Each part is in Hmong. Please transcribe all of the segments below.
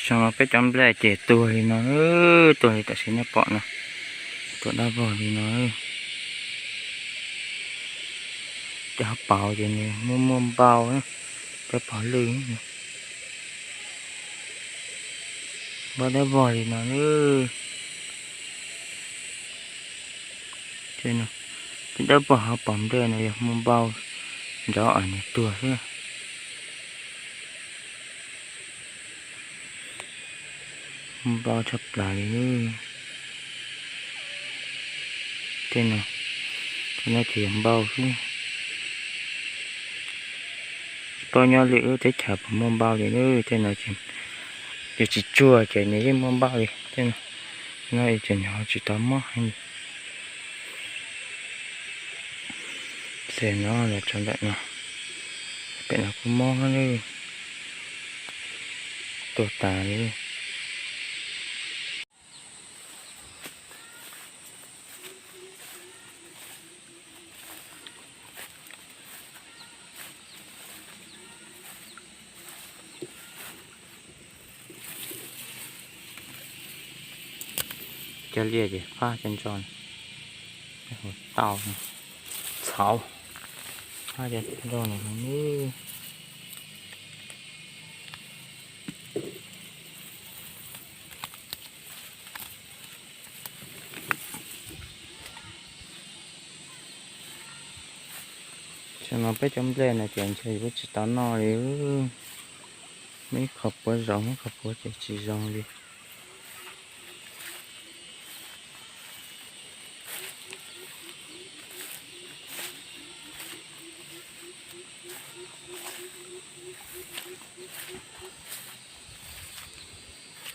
Peb cov nplej ces tuag li no, tuag li tam sim nej pom no, tuag dawb vog li no. Cov hauv paus ces nws muaj muaj npau, cov pog lwj, npau dawb vog li no. Peb dawb vog hauv paus nplej no yog muaj npau nrov es nws tuag xwb. Muaj npau tshaj plaws li. Tej no, tej no ces yog npau xwb. Tsis paub nyob lwm lub teb chaws puas muaj npau li, tej no ces yus tsis tsuag ces nws yeej muaj npau li. Tej no ces nws ho tsis tau mob heev li. Ces no los tso ntawm no, pem no kuj mob li, tuag tas li. Cov liaj ces phab cov ntso, tau txhauv, phab cov ntso no. Tam no peb cov nplej no ces ntshe yuav tsis tau noj li. Muaj ib qho puav zoo, ib qho puav ces tsis zoo li.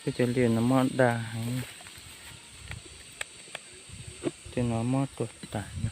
Peb cov liaj no mob dag heev, tej no mob tuag tas no.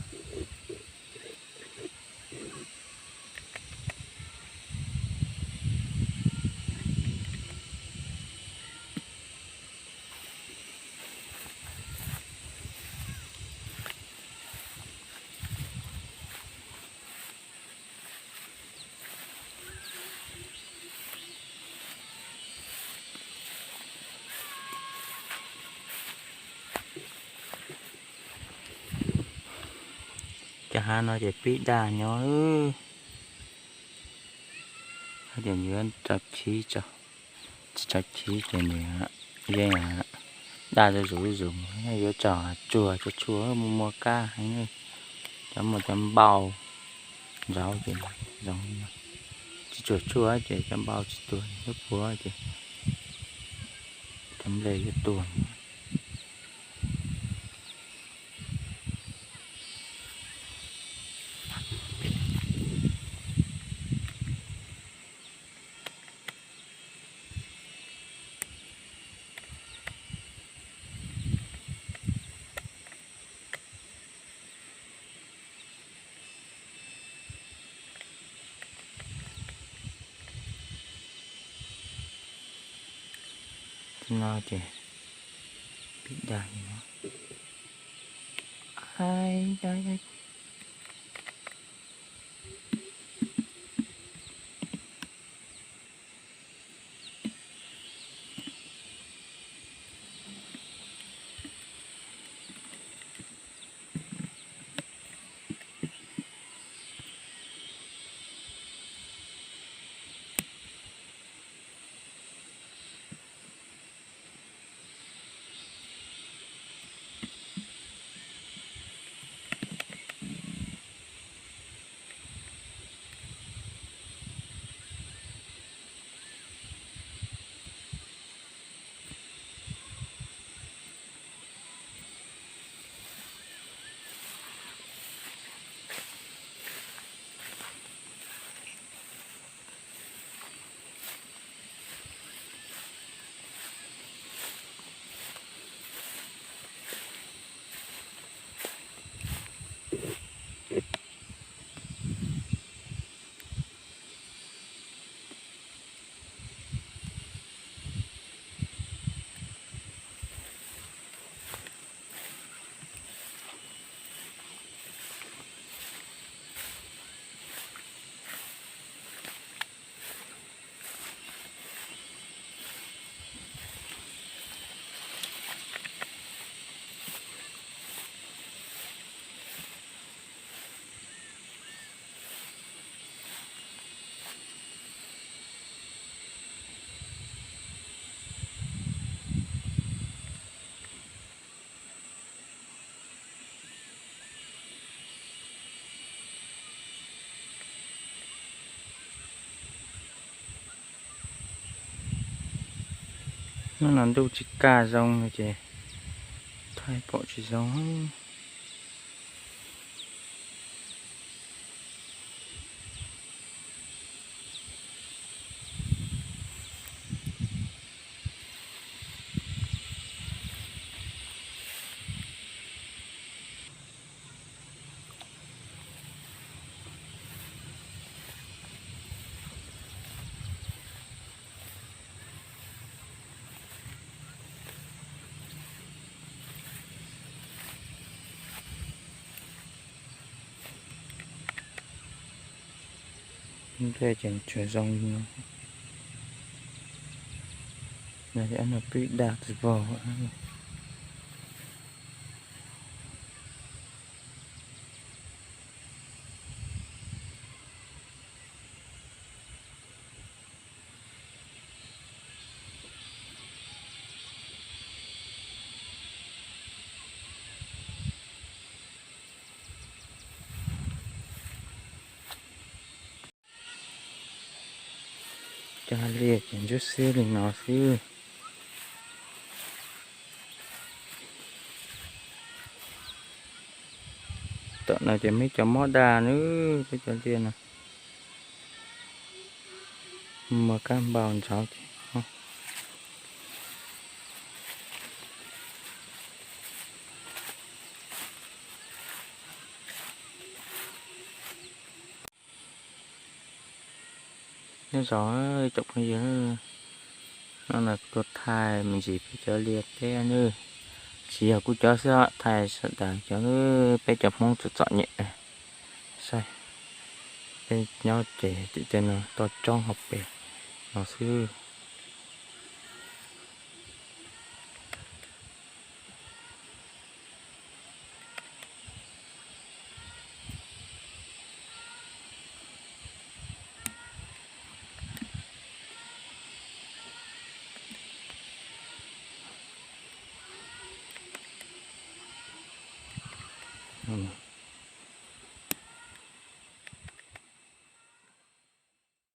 Cov hav no ces pib dag nyob, ces nws yuav tso chiv, tsis tso chiv ces nws yeej dag zuj zus zuj zus, yuav tso tsuag tsuag tsuag, muaj muaj kab heev, cov muaj cov npau nrauv ces zoo, tsis tsuag tsuag ces cov npau tsis tuag, lub puav ces cov nplej yuav tuag. No ces pib dag li no. Hnub no ntuj tsis kaj zoo no ces thaij pom tsis zoo. Nplej ces tsuas zoo li no. No ces ob no pib dag tsis vog. Cov liaj ces ntsuab xiab li no xwb. Tom no ces muaj ib co mob dag nawb, peb cov liaj no. Muaj kab npau ntxhov ces Nyob zoo tsoom phooj ywg, hnub no kuv tuaj thaij me ntsis peb cov liaj teb nawb. Tsis yog kuv cov xwb, thaij sawv daws cov, peb cov Hmoob txom txom nyem. Saib, peb nyob ces tim tej no toj roob hauv pes no xwb.